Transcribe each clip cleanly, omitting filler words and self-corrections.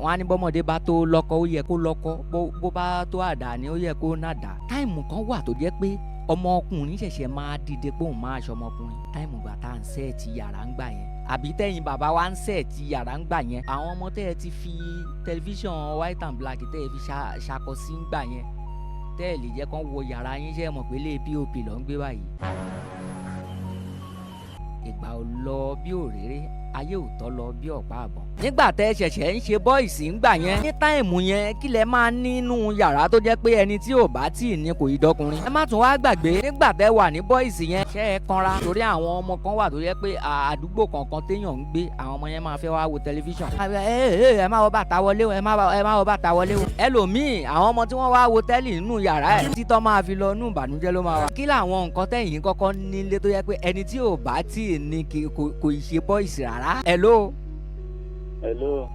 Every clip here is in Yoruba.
Wọ́n á ní bọ́mọdé bá tó lọ́kọ, ó yẹ kó lọ́kọ, bó bá tó àdá ni ó yẹ kó nàdá. Time kan wà tó jẹ́ pé ọmọkùnrin ṣẹ̀ṣẹ̀ máa dìde pé òun máa ṣọmọkùnrin. Time gbà tá à ń set yàrá ń gbà yẹn, àbí tẹ́yìn bàbá wa ń set yàrá ń gbà yẹn, àwọn ọmọ tẹ́ ẹ ti fi tẹlifíṣàn white and black tẹ́ ẹ fi ṣakọ sí ń gbà yẹn, tẹ́ ẹ lè jẹ́ kán wọ yàrá yín, ṣe é mọ̀ pé lé POP ló ń gbé báyìí? Ìgbà ò lọ bí òréré, ayé ò tọ́ lọ bí ọ̀pá àbọ̀n. Nígbà tẹ́ ẹ ṣẹ̀ṣẹ̀ ń ṣe boys ńgbà yẹn, ní time yẹn, kí lẹ máa nínú yàrá tó jẹ́ pé ẹni tí ò bá tí ì ní kò í dọkùnrin? Ẹ má tún wá gbàgbé, nígbà tẹ́ wà ní boys yẹn, ṣé ẹ kanra? Torí àwọn ọmọ kan wà tó jẹ́ pé àdúgbò kọ̀ọ̀kan téèyàn ń gbé, àwọn ọmọ yẹn máa fẹ́ wá wo tẹlifíṣàn. Ẹ ẹ má wọ bàtà wọlé o, ẹ má wọ bàtà wọlé o. Ẹlòmíì, àwọn ọmọ tí wọ́n wá wo tẹ́lì nínú yàrá ẹ̀, títọ́ máa fi lọ inú ìbànújẹ́ ló máa wà. Kí làwọn nǹkan tẹ̀yìn kọ́kọ́ nílé tó yẹ pé ẹni tí ò bá tí ì ní kò ì ṣe boys rárá? Hello. Hello,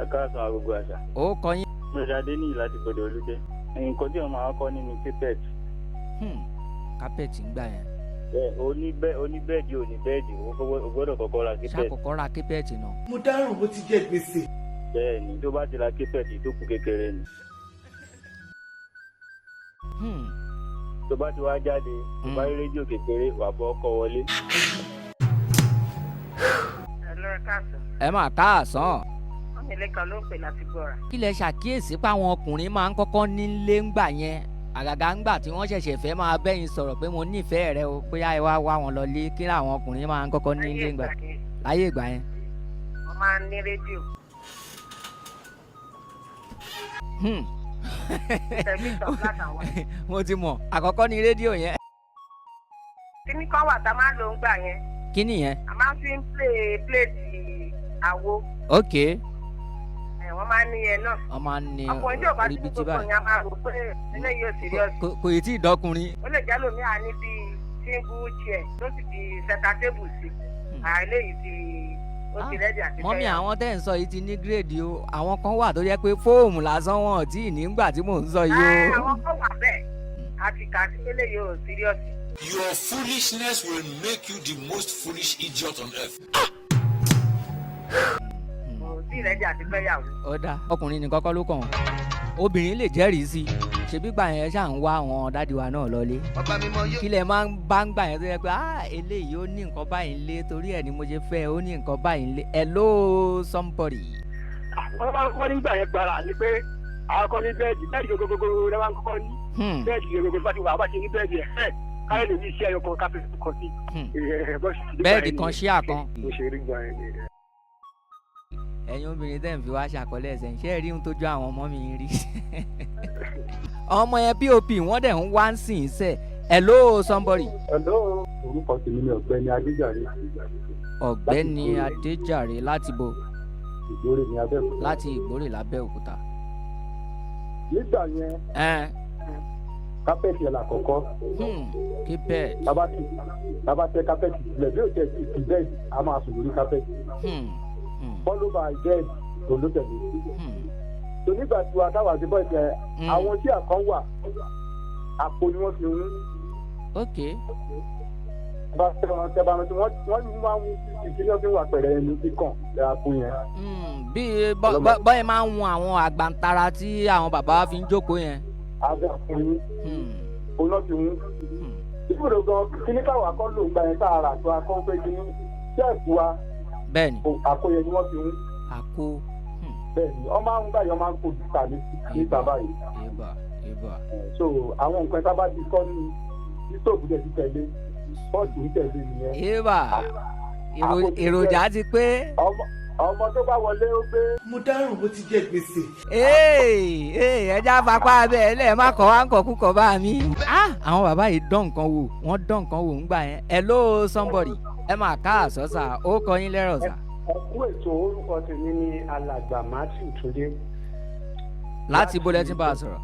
ẹ káàsán, agogo àṣà. Ó kọ yín. Mo ṣe adé níyì láti gbọdọ̀ olúdé. Nǹkan tí wọ́n máa kọ́ nínú carpet. Carpet ń gbà yẹn. Bẹ́ẹ̀, oníbẹ́ẹ̀dì, oníbẹ́ẹ̀dì, o gbọ́dọ̀ kọ́kọ́ ra carpet. Ṣàkọ́kọ́ ra carpet náà. Mo dáràn, bó ti jẹ gbèsè. Bẹ́ẹ̀ ni, tó bá ti ra carpet, tó kù kékeré ni. Tó bá ti wá jáde, tó bá rí rédíò kékeré, wà bọ́ ọkọ̀ wọlé. Hello, ẹ káàsán. Ẹ máa káàsán. Wọ́n mi lẹ́kan ló ń pè láti gbọ́ra. Kí lẹ ṣàkíyèsí páwọn ọkùnrin máa ń kọ́kọ́ nílé ńgbà yẹn, àgàgà ńgbà tí wọ́n ṣẹ̀ṣẹ̀ fẹ́ máa bẹ́yìn sọ̀rọ̀ pé mo nífẹ̀ẹ́ rẹ o, bóyá ẹ wá wá wọn lọ lé, kí làwọn ọkùnrin máa ń kọ́kọ́ nílé ńgbà láyé ìgbà yẹn? Wọ́n máa ń ní rédíò. Tẹlifíṣàn black and white. Mo ti mọ̀, àkọ́kọ́ ní rédíò yẹn. Kíní kan wà tá a máa ń lò ń gbà yẹn. Kí nìyẹn? A máa ń fi ń play plate àwo. Ẹ̀ wọ́n máa ń ní yẹn náà. Wọ́n máa ń ní Ọkùnrin tí ò bá ti ní ribiti gbogbo báyìí. yẹn, a máa rò pé eléyìí ò serious. Kò ì tí ì dọ́kùnrin. Ó lè jẹ́ lómi à ní bíi single chair tó sì fi center table sí. Eléyìí ti ó ti ready àti Mummy, fẹ́yàwó. àwọn tẹ́ ń sọ yìí ti ní grade o. Àwọn kan wà tó jẹ́ pé foam lásán wọn ò tí ì nígbà tí mò ń sọ yìí Ẹ, o. àwọn kan wà bẹ́ẹ̀, àti kà sí pé eléyìí ò serious. Your foolishness will make you the most foolish idiot on earth. Kò tí ì ready àti fẹ́yàwó. Ó dá ọkùnrin ní kọ́kọ́ ló kàn wọ́n, obìnrin lè jẹ́rìí sí i. Ṣebí gbà yẹn ṣáà ń wá àwọn daddy wa náà lọlé, kí lẹ máa ń bá ń gbà yẹn tó yẹ pé, ah, eléyìí ó ní nǹkan báyìí ń lé, torí ẹ̀ ni mo ṣe fẹ́, ó ní nǹkan báyìí ń lé? Hello, somebody. Wọ́n máa ń kọ́ nígbà yẹn gbàrà ni pé àwọn kọ́ ní bẹ́ẹ̀dì, bẹ́ẹ̀dì gbogbogbò rẹ máa ń kọ́kọ́ ní. Bẹ́ẹ̀dì gbogbogbò bá ti wà, bá ti ní bẹ́ẹ̀dì ẹ̀ káyọ̀ lè ní iṣẹ́ ẹyọ kan káfí kan sí. Bẹ́ẹ̀dì kan, ṣíà kan. Bó ṣe rí gbà yẹn nìyẹn. Ẹ̀yin obìnrin tẹ́ ń fi wá ṣàkọlẹ̀ ẹ̀sẹ̀, ṣé ẹ rí ohun tójú àwọn ọmọ mi rí? Ọmọ yẹn POP wọ́n dẹ̀ ń wá ń sìn sẹ̀. Hello, somebody. Hello. Orúkọ tèmi ni Ọ̀gbẹ́ni Adéjàre. Ọ̀gbẹ́ni Adéjàre láti bo? Ìgbórè ní Abẹ́òkúta. Láti Ìgbórè lábẹ́òkúta. Nígbà yẹn, carpet yẹn làkọ́kọ́. Carpet. Tábà tẹ carpet sílẹ̀, bí ó tẹ̀ sí ti bẹ́ẹ̀dì, a máa sùn lórí carpet. Follow by bed tó ló tẹ̀lé. Tó nígbà tí wa táwa ti bọ́ ìfẹ́, àwọn tí àkàn wà, àpò ni wọ́n fi ń bá tẹ wọn tẹ bá wọn tí wọ́n máa ń ìkíní ọ̀gbìn wà pẹ̀rẹ̀ ẹni kíkàn àpò yẹn. Bí bọ́ẹ̀ máa ń wọn àwọn àgbàntara tí àwọn bàbá wa fi ń jókòó yẹn. Abẹ́ àpò yín òun náà fi ń. Ìbúdó gan kíní káwa kọ́ ló ń gba yẹn tá a rà tó a kọ́ pé kíní shelf wa. Àpò yẹn ni wọ́n fi ń. Àkó. Bẹ́ẹ̀ni, wọ́n máa ń gbà yẹn, máa ń kó níta níta báyìí. Ibà ibà. So àwọn nǹkan tá a bá ti kọ́ ní stove dẹ̀ ti tẹ̀lé, pot ń tẹ̀lé nìyẹn. Ibà, èròjà ti pé. Ọmọ tó bá wọlé, ó gbé. Mo dáràn, bó ti jẹ gbèsè. Ẹja fapá abẹ ẹ lẹ́ẹ̀ má kọ́ wá ń kọ́ kúkọ́ bá mi. Ah, àwọn bàbá yìí dán nǹkan wò, wọ́n dán nǹkan wò ń gbà yẹn. Hello, somebody. Ẹ máa ká àsọ́sà, ó kọ yín lẹ́rọ̀ sà. Ẹ kú ètò. Orúkọ tèmi ní Alàgbà Matthew Túndé. Láti ibo lẹ ti ń bá a sọ̀rọ̀?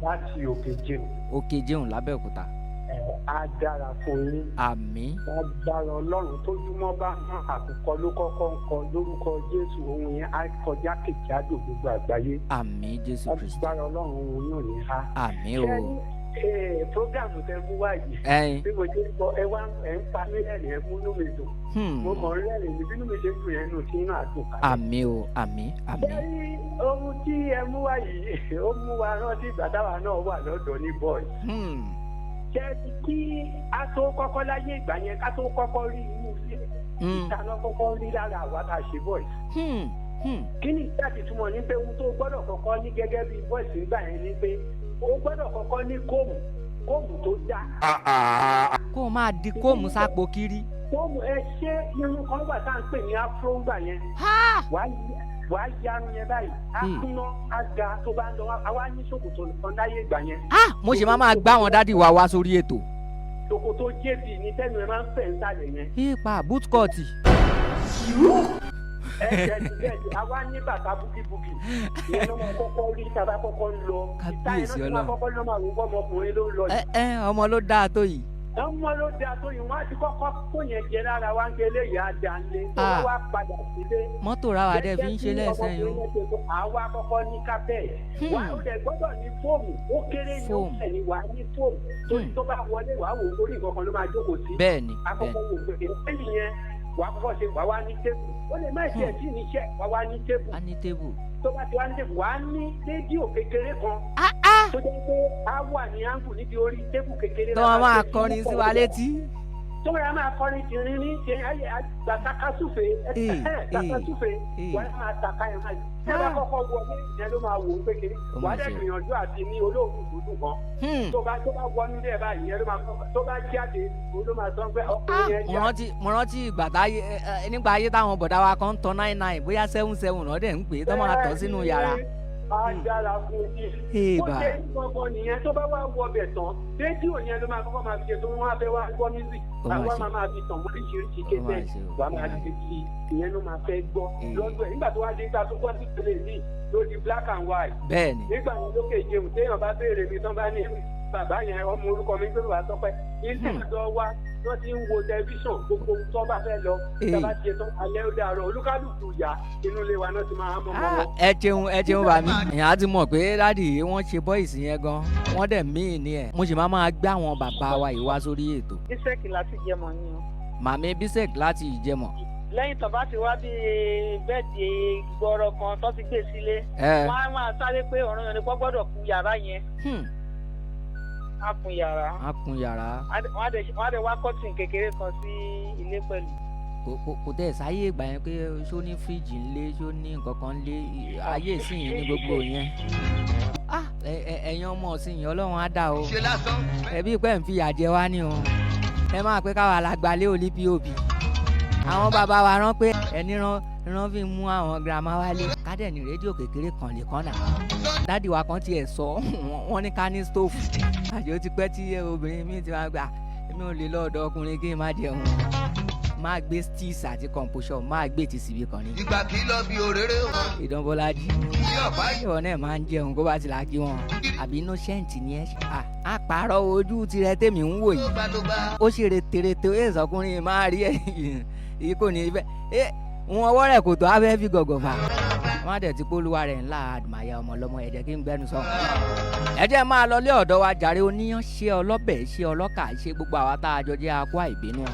Láti Òkè Jẹun. Òkè Jẹun lábẹ́òkúta. Ẹ á dára fún yín. Àmín. Lágbára Ọlọ́run, tójúmọ́ bá hàn, àkùkọ ló kọ́kọ́ ń kọ. Lórúkọ Jésù, ohun yẹn á kọjá kìkìádò gbogbo àgbáyé. Àmín, Jésù Kristi. Lágbára Ọlọ́run, ohun yóò ní há. Àmín o. Program tẹ mú wá yìí. Ẹyin. Bí mo ṣe ń gbọ́, ẹ wá ẹ ń pa mí lẹ́rìn, ẹ múnú mi dùn. Mo kàn ń rẹ́rìn ní bínú mi ṣe ń dùn yẹn nù tí inú àdùn kalẹ̀. Àmín o, àmín, àmín. Ṣé ohun tí ẹ mú wá yìí, ó mú wa rántí ìgbà táwa náà wà lọ́dọ̀ ní boys. Ṣé kí a tó kọ́kọ́ láyé ìgbà yẹn, ká tó kọ́kọ́ rí inú ilé, ìtaná kọ́kọ́ rí lára àwa tá a ṣe boys. Kí ni ìgbà tí túmọ̀ ní pé ohun tó gbọ́dọ̀ kọ́kọ́ ní gẹ́gẹ́ bí boys nígbà yẹn ni pé o gbọ́dọ̀ kọ́kọ́ ní comb, comb tó dáa. Kó o máa di comb sápò kiri. Comb ẹ ṣé, irun kan wà tá à ń pè ní afro ńgbà yẹn. Wàá yarun yẹn báyìí, á kúná, á ga, tó bá ń lọ, àwa ní ṣòkòtò kan láyé ìgbà yẹn. Mo ṣe máa gbá wọn daddy wa wá sórí ètò. Ṣòkòtò JB ní tẹ́nu ẹ máa ń fẹ̀ ń sàlẹ̀ yẹn. Ipa bootcut. Ẹ jẹ́ ti bẹ́ẹ̀ ni, àwa ní bàtà búkíbúkí ìyẹn ló máa kọ́kọ́ rí tàbá kọ́kọ́ ń lọ. Kábíyèsí Ìta yẹn ló máa Ọlọ́run. kọ́kọ́ lọ́ máa wò ó, ọmọkùnrin ló ń lọ Ẹ yìí. ẹ ọmọ ló dáa tó yìí. Ọmọ ló dáa tó yìí, wọ́n á ti kọ́kọ́ kó yẹn jẹ lára wa ń gbé eléyìí á dà ń lé tó Ah. wá padà sílé. Mọ́tò ra wà dẹ́ fi ń ṣe lẹ́sẹ̀ yìí o. Àwa kọ́kọ́ ní carpet. Wà á dẹ̀ gbọ́dọ̀ ní foam, ó kéré ní Foam. ó ní wà á ní foam. Torí tó bá wọlé, wà á wò ó, orí nǹkan kan ló máa jókòó sí. Bẹ́ẹ̀ni, Akọ́kọ́ wò pé lẹ́yìn yẹn, wà á kọ́kọ́ ṣe, wà á wá ní table. Ó lè má ṣe ẹ̀sìn níṣẹ́, wà á wá ní table. A ní table. Tó bá ti wá ní table, wà á ní rédíò kékeré kan. Tó jẹ́ pé á wà ní angle níbi orí table kékeré. Tó wọn máa kọrin sí wa létí. Tó wọn máa kọrin tìrín ní ṣe ayé àgbà takasúfe, takasúfe, wà á máa taka ẹ̀ máa ṣe bá kọ́kọ́ wọlé, ìyẹn ló máa wò ó pé kiri. Ó Wà máa á dẹ̀ ṣe. gbìyànjú àti ní olóògùn dúdú kan. Tó bá wọnú ilé ẹ̀ báyìí, ìyẹn ló máa kọ́kọ́, tó bá jáde, òun ló máa sọ pé ọkùnrin yẹn Mo já. rántí, mo rántí ìgbà táyé ẹ, ẹ, nígbà ayé táwọn bọ̀dá wa kan ń tan 99, bóyá 77 náà dẹ̀ ń pè é, tó máa tọ̀ sínú yàrá. Á dára fún yín. Hey, Ó bà. ṣe gbọ̀ngàn nìyẹn, tó bá wá wọ ọbẹ̀ tán, rédíò yẹn ló máa kọ́kọ́ máa fi ṣe tó wọ́n á fẹ́ wá gbọ́ music. Ó máa Àwa ṣe. máa fi tàn oríṣiríṣi Ó kéde, máa ṣe o. wàá máa fi ti ìyẹn ló máa fẹ́ gbọ́ lọ́dọ̀ ẹ̀. Nígbà tó wá dé gbà tó gbọ́ sí ìpele míì ló di black and white. Bẹ́ẹ̀ni. Nígbà yẹn lókè jẹun, téèyàn bá béèrè mi tán, bá ní bàbá yẹn, ọmọ orúkọ mi pé bàbá Tọ́pẹ́, ilé ọ̀dọ̀ wa wọ́n ti ń wo tẹlifíṣàn, gbogbo ohun tó bá fẹ́ lọ, tábà ti ṣe tán alẹ́, ó dàrọ̀, olúkálùkù yá inú ilé wa náà ti máa mọ́ mọ́ wọn. Ẹ ṣeun, ẹ ṣeun bàmí. Èèyàn á ti mọ̀ pé daddy wọ́n ṣe boys yẹn gan, wọ́n dẹ̀ míì ní ẹ̀. Mo sì máa gbé àwọn bàbá wa yìí wá sórí ètò. Bísẹ̀kì láti jẹmọ̀ ni o. Màmí Bísẹ̀k láti Ìjẹmọ̀. Lẹ́yìn tó bá ti wá bí bed gbọ́rọ̀ kan tó ti gbé sílé, wọ́n á máa sáré pé ọ̀run yẹn ni kò gbọ́dọ̀ kun yàrá yẹn. Á kun yàrá. Á kun yàrá. Wọ́n á dẹ̀ wá curtain kékeré kan sí ilé pẹ̀lú. Kò tẹ̀ sáyé ìgbà yẹn pé ṣó ní fíríjì ńlé, ṣó ní nǹkan kan ńlé, ayé ìsìn ní gbogbo yẹn. Ah, ẹ̀yin ọmọ ọ̀sìn yìí, Ọlọ́run á dà o. Ẹbí pẹ́ ń fi ìyà jẹ wá ní o. Ẹ máa pé káwa la gbalé òní POP. Àwọn bàbá wa rán pé ẹni rán rán fi mú àwọn girama wálé. Kádẹ̀ ní rédíò kékeré kan lè kàn náà. Daddy wa kan tiẹ̀ sọ, wọ́n ní ká ní stove. Àjọ ti pẹ́ tí obìnrin mi ti máa gbà, èmi ò lè lọ ọ̀dọ̀ ọkùnrin kí n má jẹun. Máa gbé steez àti composure, máa gbé ti síbi kan ní. Ìgbà kì í lọ bí òréré o. Ìdánbọ́lájí. Ìwọ náà máa ń jẹun kó bá ti là kí wọn. Àbí innocent ni ẹ. À pààrọ̀ ojú tirẹ̀ tèmi ń wò yìí. Ó ṣe reterete, ó yẹ sọkùnrin máa rí ẹ. Èyí kò ní fẹ́. Ẹ wọn ọwọ́ rẹ̀ kò tó, á fẹ́ fi gọ̀gọ̀ fà. Wọ́n á dẹ̀ ti polúwa rẹ̀ ńlá àdùmáyà ọmọ ọlọ́mọ, ẹ jẹ́ kí n gbẹ́nu sọ. Ẹ jẹ́ máa lọ lé ọ̀dọ̀ wa jàre, oníyàn ṣe, ọlọ́bẹ̀ ṣe, ọlọ́kà ṣe, gbogbo àwa tá a jọ jẹ́ akó àìbínú.